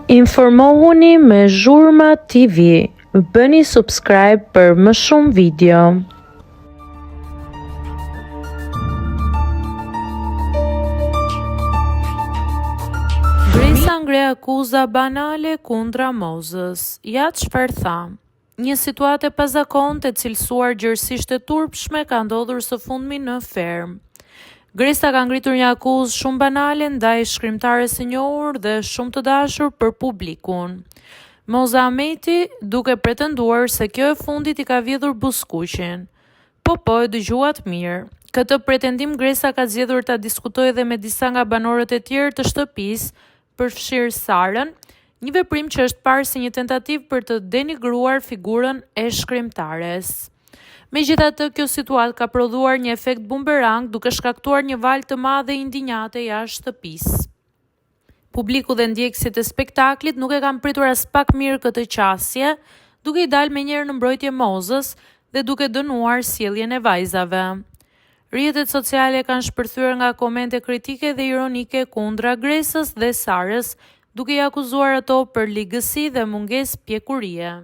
Informohuni me Zhurma TV, bëni subscribe për më shumë video. Gresa ngre akuza banale kundra Mozës. Ja çfarë tha. Një situatë e pazakontë e cilësuar gjerësisht e turpshme ka ndodhur së fundmi në fermë. Gresa ka ngritur një akuzë shumë banale ndaj shkrimtares së njohur dhe shumë të dashur për publikun. Moza Ahmeti, duke pretenduar se kjo e fundit i ka vjedhur buzëkuqin. Po po, e dëgjuat mirë. Këtë pretendim Gresa ka zgjedhur ta diskutojë edhe me disa nga banorët e tjerë të shtëpisë, përfshirë Sarën, një veprim që është parë si një tentativë për të denigruar figurën e shkrimtares. Megjithatë, kjo situatë ka prodhuar një efekt bumerang duke shkaktuar një valë të madhe indinjate jashtë shtëpisë. Publiku dhe ndjekësit e spektaklit nuk e kanë pritur aspak mirë këtë qasje, duke i dalë menjëherë në mbrojtje Mozës dhe duke dënuar sjelljen e vajzave. Rrjetet sociale kanë shpërthyer nga komente kritike dhe ironike kundra Gresës dhe Sarës, duke i akuzuar ato për ligësi dhe mungesë pjekurie.